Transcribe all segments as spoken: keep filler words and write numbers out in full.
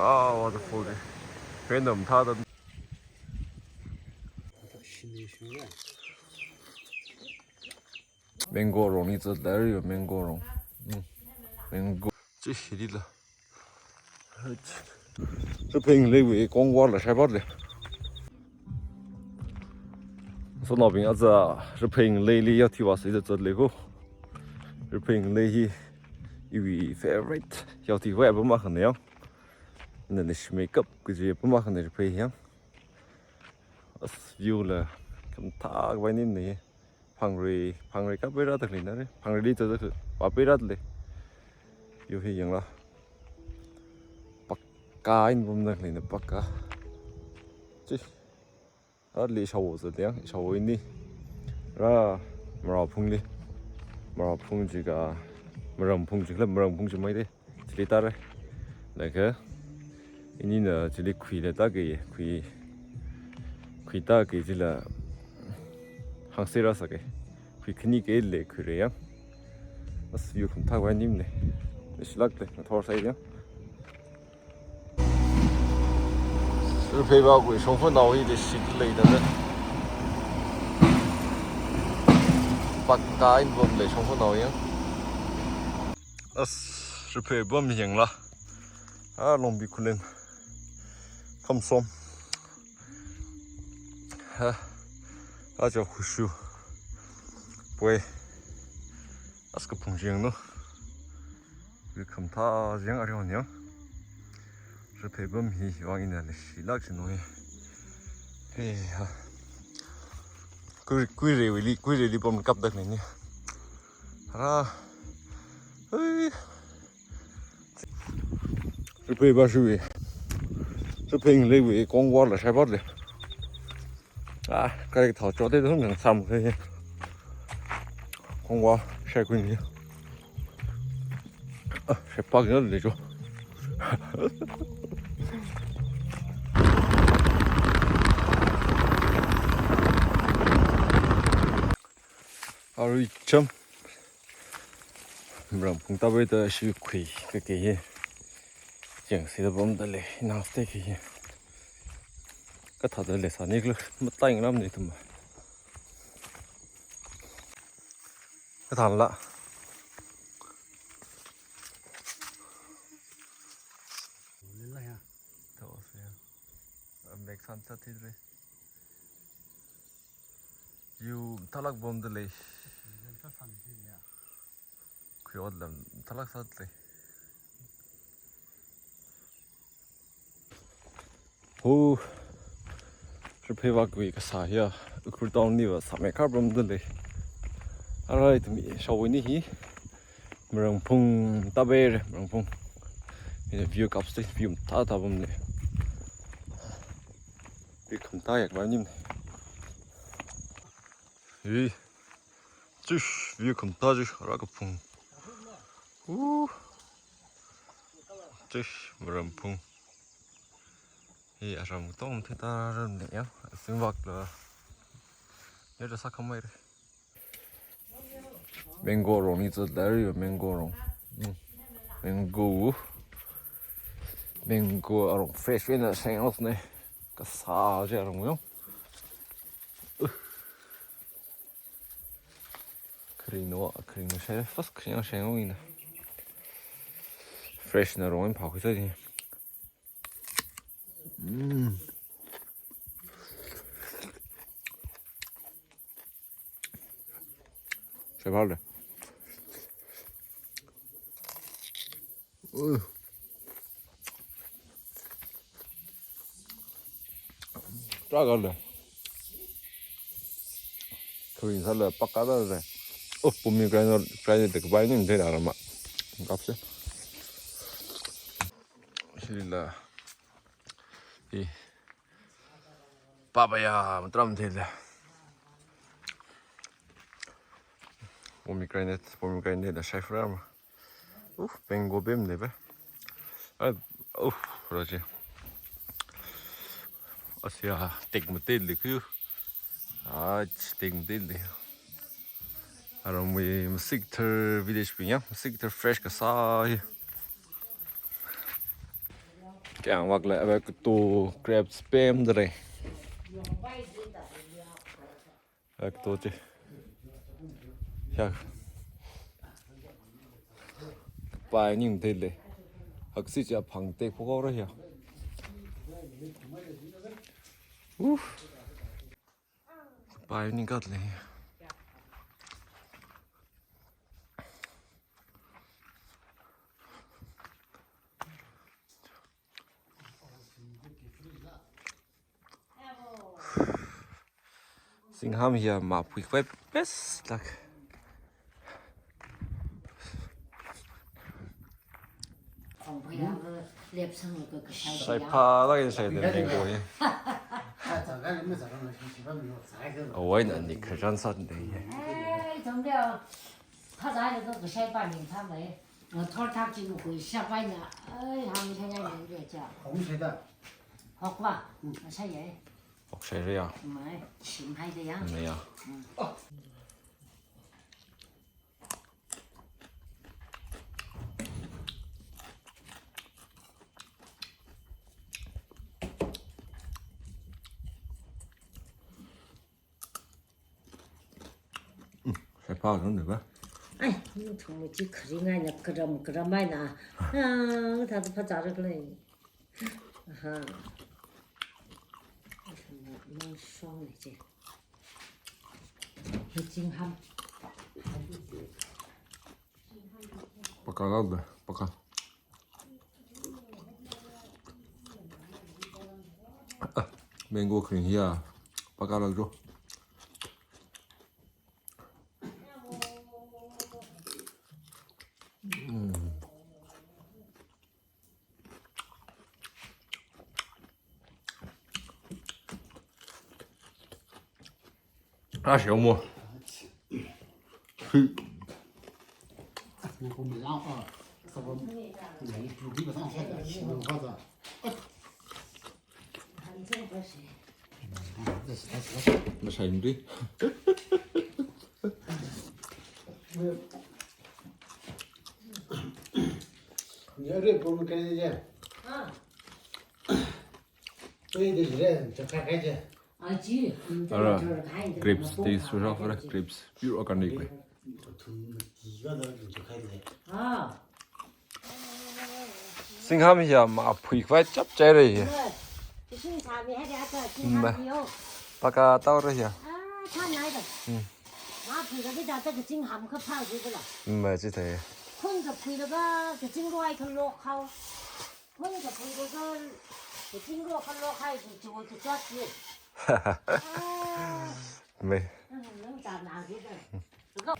Ah, waterfall de. Random thāda. Mango rongli zatda yo, mango rong. Mm. Mango. Chi hili la. Riphei ngaleiwui kongvāla shaipat le. Sanaobing aja Riphei ngaleili yaothui vāsida zatle ko. Riphei ngalei hi iwui favorite yaothui vāya apam akhana ya. Ina leishimei kap kaji apam akhana Riphei hi ya. As view la khamathā khavai nim ne. Phangrei, Phangrei kapeira tak lei nare. Phangreili zatak vāpeira le. Yo hi yangla. Pakka eina pamda leina pakka. Chi. Ali shawo zat yang, shawo ini. Ra Marao phungli. Marao phung jiakha, Maram phung jiakha, Maram phung chi mai de. Chili tāra. Laga inina chili khuila tāki, khui, khui tāki chila hāngserra sāki. Khui khani kali khuira yang. As view khamathā khavai nim ne. Leishilāk le, ngathor sai yang. Riphei vāwui shongfanao hi leishi leida ne. Pakka eina pam le shongfanao yang. As, Riphei pam yangla. Ah, Longbi Khullen. Khamsom. Ha. Aja Khushu. Poi. As kaphung jing no. View khamathā jing areo ne. Riphei pam hiwui vang ina leishilāk sino hi. He ha. Kui, Kuireiwuili, Kuireili pam kapda leini. Ra. Hei. Riphei vāshiwui. Riphei ngaleiwui kongvāla shaipat le. Ah, kare thao chote dong nang sam khe. Kongvā shai kuini. Ah, shaipak ni le jo. Arui cham. Maram phung tāpaida shi khui kake hi. Yangsida pamda lei, ina stay ki hi. Kathāda leisāni khala, matai ngalam ni tum. Kathāla. Lila ya. Tawse ya. Mek san chat thidre. View mathālāk pamda lei. Khuiwui lam mathālāk sāda lei. Ho. Riphei vākhui kasā hiya. Ukhrul town li vāsāmeikha pamda lei. Alright, mi shawui ni hi. Maram phung tāpaira, Maram phung. Ina view kapsi, view mathāthā pam ne. View khamathā yak ba nim. Hi. Chish, view khamathā chi, ara kaphung. Uh. Chish, Maram phung. Hi, aram tong theta ram ne ya. Simvak la. Ya da sākhamei re. Mango rongli zatda yo, mango rong. Mm. Mango. Mango arong fresh eina sheng aus ne. Kasā chi arong yo. Uh. Kharing no, kharing no shai, first kharing sheng ong ina. Fresh na rong eina phākhui sāji. Mm. Shaipat le. Ui. Chākha le. Kharing sāla pakka da le. Oh, pomegranate, granate de khavai ni mde da rama. Kapsi. Shilila. Hi. Papaya, matram thei le. Pomegranate, pomegranate da shai fra ma. Uh, mango pem ne ba. Ah, uh, raji. Asia, tek mate le ku. Ah, tek mate le. Aramwui Masikthar village bing ya, Masikthar fresh kasā hi. Kyang vak le, ave kutu crabs pem dre. Ave kutu chi. Ya. Pai ning te le. Haksi cha phang te pho ra ya. Uf. Pai ning kat le. Singham hiya mapui khavai best lāk. Shaiphā lāk eina shai de meng ko ye. Awai na ni khajan sat de ye. Ai, thom de. Phazā le ko kashai pa ning tham le. Thor thak chi mukhui shap vai na. Ai, hāng thai ngai le cha. Hok va. Shai ye. Hok shai re ya. Mai, shim hai de ya. Mai ya. Shaiphā kang de ba. Ai, nu thong chi khari ngai na karam karam mai na. Ah, ta ta phazā ra kle. Aha. Nang shong ne che. Hi singham. Paka lāk de, paka. Ah, mango kring hiya, paka lāk jo. Mm. Ashi omo. Hi. Masai mri. Yare pomegranate. Ah. Ara, grapes taste sura fara, grapes pure organic way. Ah. Singham hiya mapui khavai chap chai re hiya. Ba. Paka tau re hiya. Ah, than nai da. Hmm. Mapui khavai da ta singham ka pha ji la. Ba chi thai. Khun kaphuilaga, kaching roi khalok khao. Khun kaphuilaga, kaching roi khalok khai, chu chu chu chat ye. Ah. Mai. Nang ta na ji da. Go.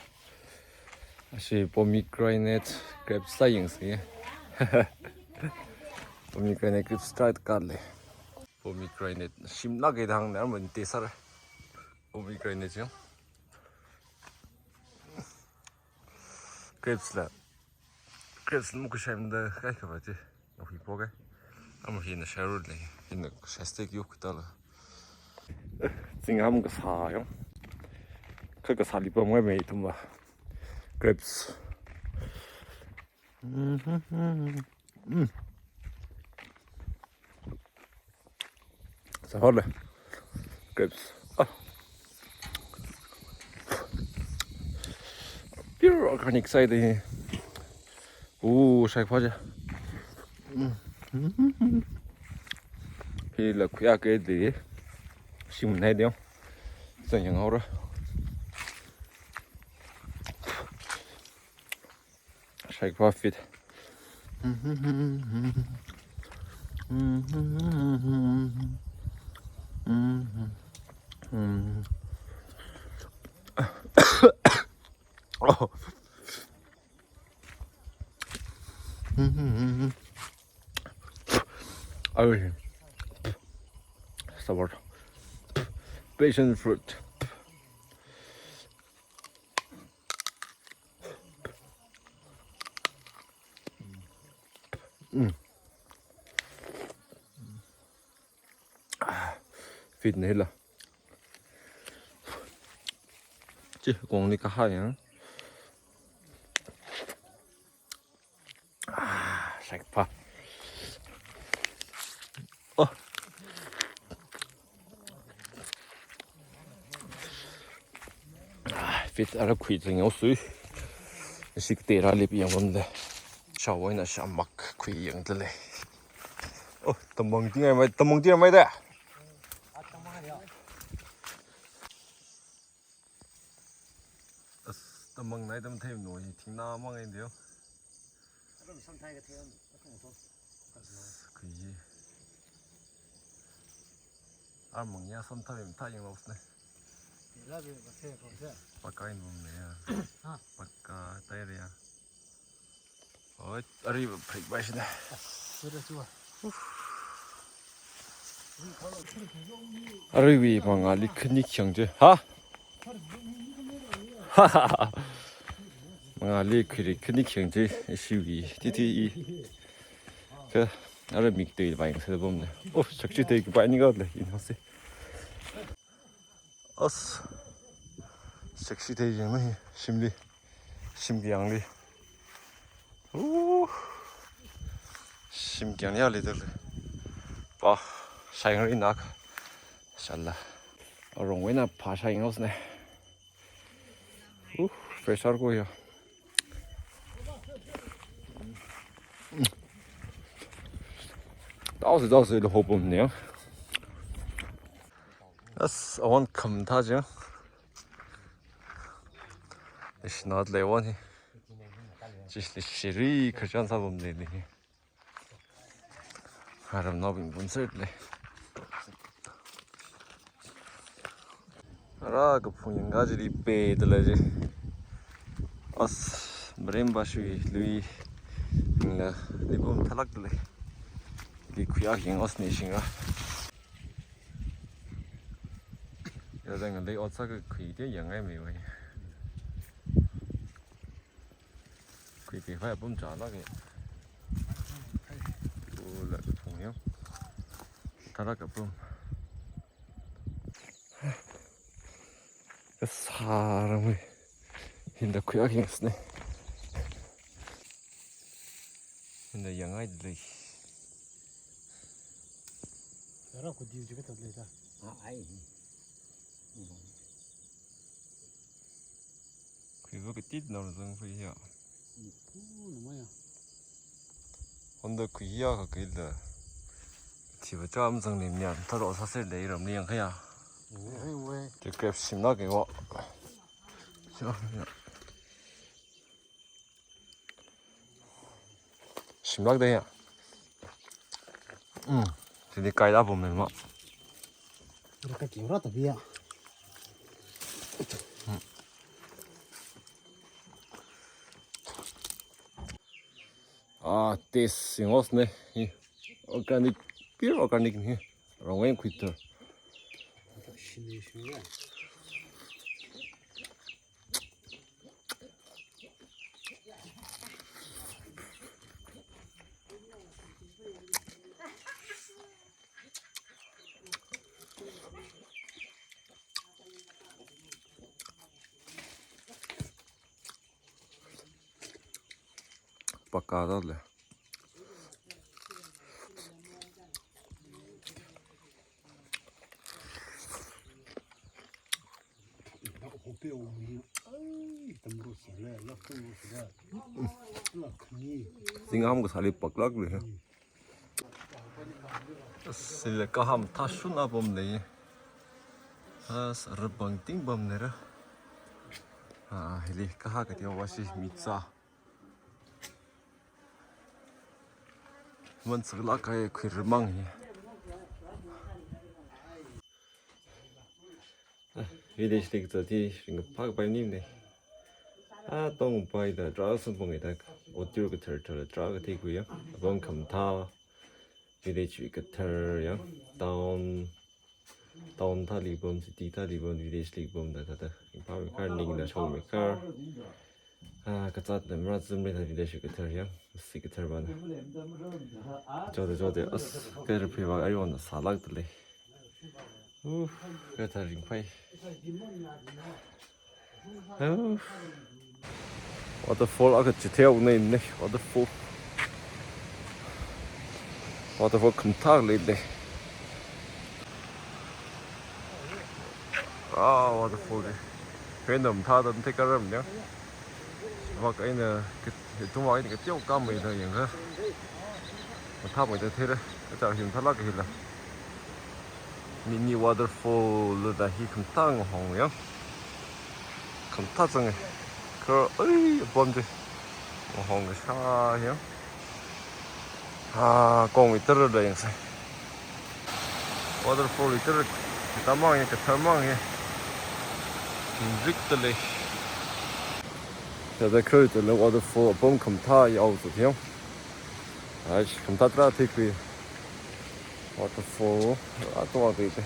Ashi pomegranate grapes ta yangsi. Pomegranate grapes try kar le. Pomegranate shimlāk eina hāng na man te sar. Pomegranate jong. Grapes la. Grapes la mukha shai mada kaikha ba chi. Nahui po ke. Ama hina shai ru le. Hina shai stick yok ta la. Singham kasā yong. Kha kasā li pa mai mai tum ba. Grapes. Mm. Sā hao le. Grapes. Ah. Pure organic side hi. Ooh, shaiphā ja. Mm. Hila khuya ke de. Shim nai de. Zan yang hao ra. Shaiphā fit. Oh. Ai. Sour. Passion fruit. Mm. Ah, fit na hila. Chi kong ni kahai ya. Ah, shaiphā. Pit ara khuiching yaosui. Ishi kateira lip yangpamda. Shawaina shamak khuiyangda lei. Oh, tamang tingai mai, tamang tingai maida. As, tamang nai tam thei no, hi thingna mang ngai deo. Khuiya. Ar mangya samthā mathāyang losne. Paka in bum ne ya. Ha? Paka tai re ya. Oi, ari ba phrik ba shine. Sura sura. Aruiwui mangāli khani khyang chi. Ha? Mangāli khuiri khani khyang chi. Ishiwui titi i. Kha, ara mik tui ba yang sa bom ne. Oh, shakshi tui ba ni ga le, in hase. As. Shakshi tui yang mai, shimli. Shim kiyangli. Uh. Shim kiyang ya le dal. Pa, shayang ri nak. Shala. Arong wena pa shayang os ne. Uh, pressure ko ya. Tao se, tao se, lo hopum ne. As, awan kham tha je. Is not le one. Just the shiri kachan sa bum ne ni. Haram no bin bun sir le. Ara kaphung yangka jili pe tala je. As, marim ba shui lui. Ningla, li bum thalak tala. Li khuiya yang os ne shinga. Ya dang le otsa ka khui te yang ai me wai. Khuipi phai apum chālāke. Ula kaphung yao. Thalak apum. Kasāra mui. Hinda khuiya kingsne. Hinda yangai dili. Yara kudi jika tableta. Ah, ai. Khuiva katit nor zang khui hiya. Khu, namaya. Honda khui hiya ka kaila. Thiva cham zang ni myan tharo sa ser dei ram ni yang khaya. Wei, wei. Te krep sim na ke wa. Shimlak dei ya. Hmm. Sini kai da bom ma. Raka kiura tabiya. Ah, taste singos ne. Hi. Organic, pure organic ni. Rongwen kuitor. Shini shini ya. Pakka da le. Zingam kasāli paklak le. Sila kaham thashun apam le. As rabang ting bam nera. Ah, hili kaha kati washi mitsa. Man sakla kai khuirmang hi. Ah, village li kazat hi ringkaphā kapai nim ne. Ah, tong pai da, dra sum pang da, otir kathar thar dra kathei kuya. Apam khamtha, village wui kathar ya, town, town thāli pam, city thāli pam, village li pam da, da, da. Ringphā kar ning da shong mi kar. Ah, kazat na mara zum le na village kathar yang, si kathar bana. Jode, jode, as, kar phi ba ayo na salak tale. Uh, kathar ringphai. Uh. Waterfall aka chitheo ne ne, waterfall. Waterfall khamthak le le. Ah, waterfall le. Kainom thāda thei karam ya. Vak eina, ithum vak eina kateokha maida yangkha. Mathāmeida theira. Kacha hi mathālāk kahila. Mini waterfall da hi khamathā ngahong ya. Khamathā zanga. Kha, ai, apam chi. Ngahong kasā ya. Ha, kong ithar da yangsa. Waterfall ithar, katamang ya, katamang ya. Rik da lei. Thāda khararchanla waterfall apam khamathā yao zat ya. Ai, khamathā tarā theikhui. Waterfall, atowa theikhui.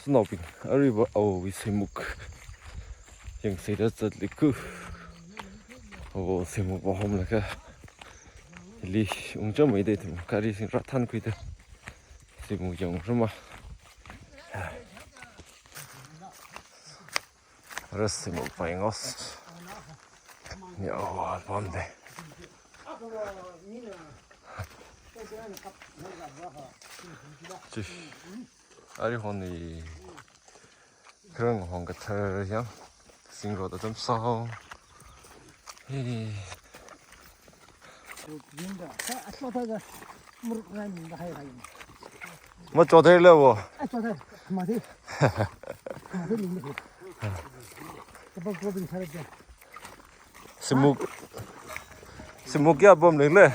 Shanaobing, aruiva awowui seimuk yangseida zatli ku. Awo seimuk vāhomlaga. Hili ungcham maida ithum, gari sing rāthankhuida. Seimuk yangruma. Ara seimuk vāyanghaosa. Ni awo apam da. Chi. Ari hon ni kharang hong kathar yang. Sing road atam sao. Hey. Machothaila wo. Seimuk, seimuk kayā apam leila?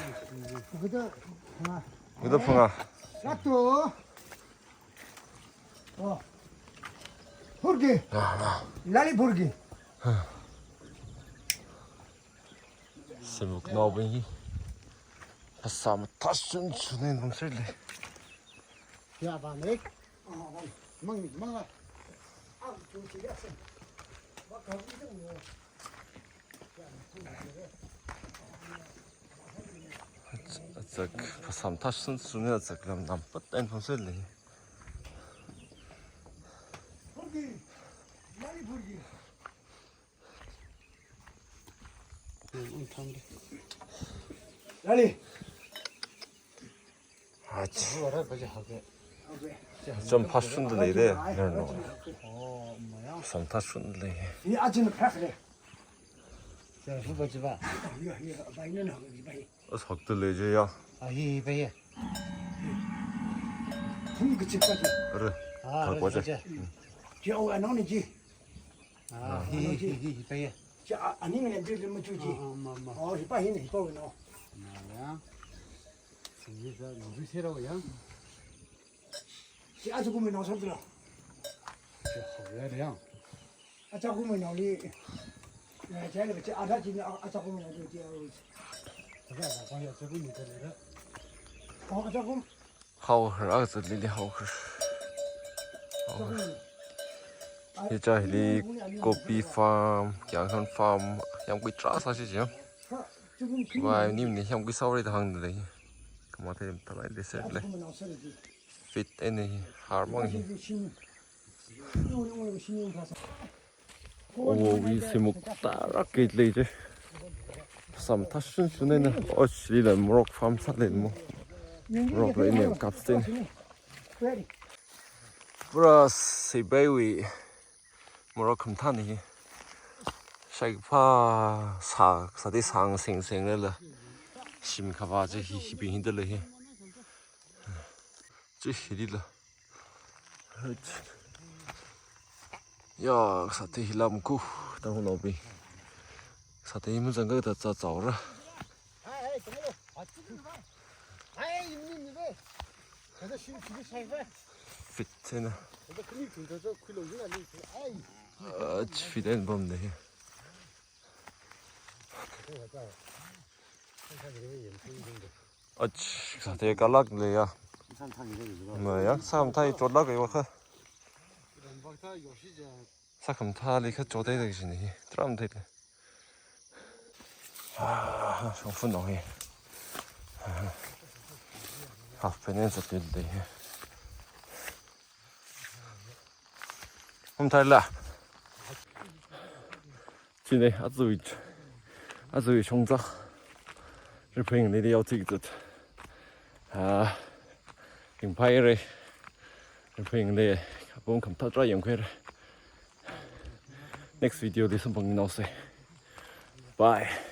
Guda phangā. Oh. Phurgi. Lali phurgi. Seimuknaobing hi. Phasā mathāshun shun eina pamserlei. Ya ba ne. Mang mang la. Azak phasā mathāshun shun eina azak lam nampat eina pamserlei. Lali. Ach. Cham phashun da leida, nerno. Sam thashun da lei. Ni ajin phak le. As hak da lei je ya. Ahi, bai. Hum kachik pa ji. Are. Ah, thak wa je. Ji au anong ni ji. Ah, hi, hi, hi, hi, pai ya. Chi a, ani ngan dil machu chi. Ah, ah, ma, ma. Oh, hi pa hin, hi pa wino. Na ya. Sini sa, nunggu sira ya. Chi aja kumi nao sam tula. Chi hau ya ya. Aja kumi nao li. Na, chi le chi ada chi na aja kumi nao chi. Aja, aja kumi nao chi. Oh, aja kumi. Haokhar, akha zatlili haokhar. Haokhar. Hi cha hili coffee farm, kiang han farm, yamkui tarā sāsi chi. Vai nim ni yamkui sāra da hāngda lei. Kamathei mathālāk desert lei. Fit eina hi, harmang hi. Awowui seimuk tarākha lei je. Sam thashun shun eina, och, lila morok farm sālei mo. Morok la ina kapsting. Pura seibaiwui morok khamathāna hi. Shaikapha sā, sāda sāng seng seng lala. Shim khavā je hi, hibing hi da lei hi. Chi hilila. Ya, sāthei hi lam ku, tanghunaobing. Sāthei hi mazang kata cha chaora. Fit eina. Ach, fit eina pamda hi. Ach, sāthei kalāk lei ya. Na ya, sākhamathā hi chotlāk kahai va kha. Sākhamathāli kha chothaida kajina hi. Tram thei le. Ah, shongfa no hi. Half pant eina zatlei hi. Hum thaila. Chine, aja, aja shongza. Ripeng ni yao tik zat. Ah, Ringphāhaira. Ringphāyanglu. Apong khamathā try yangkhuira. Next video li samphangnaosa. Bye.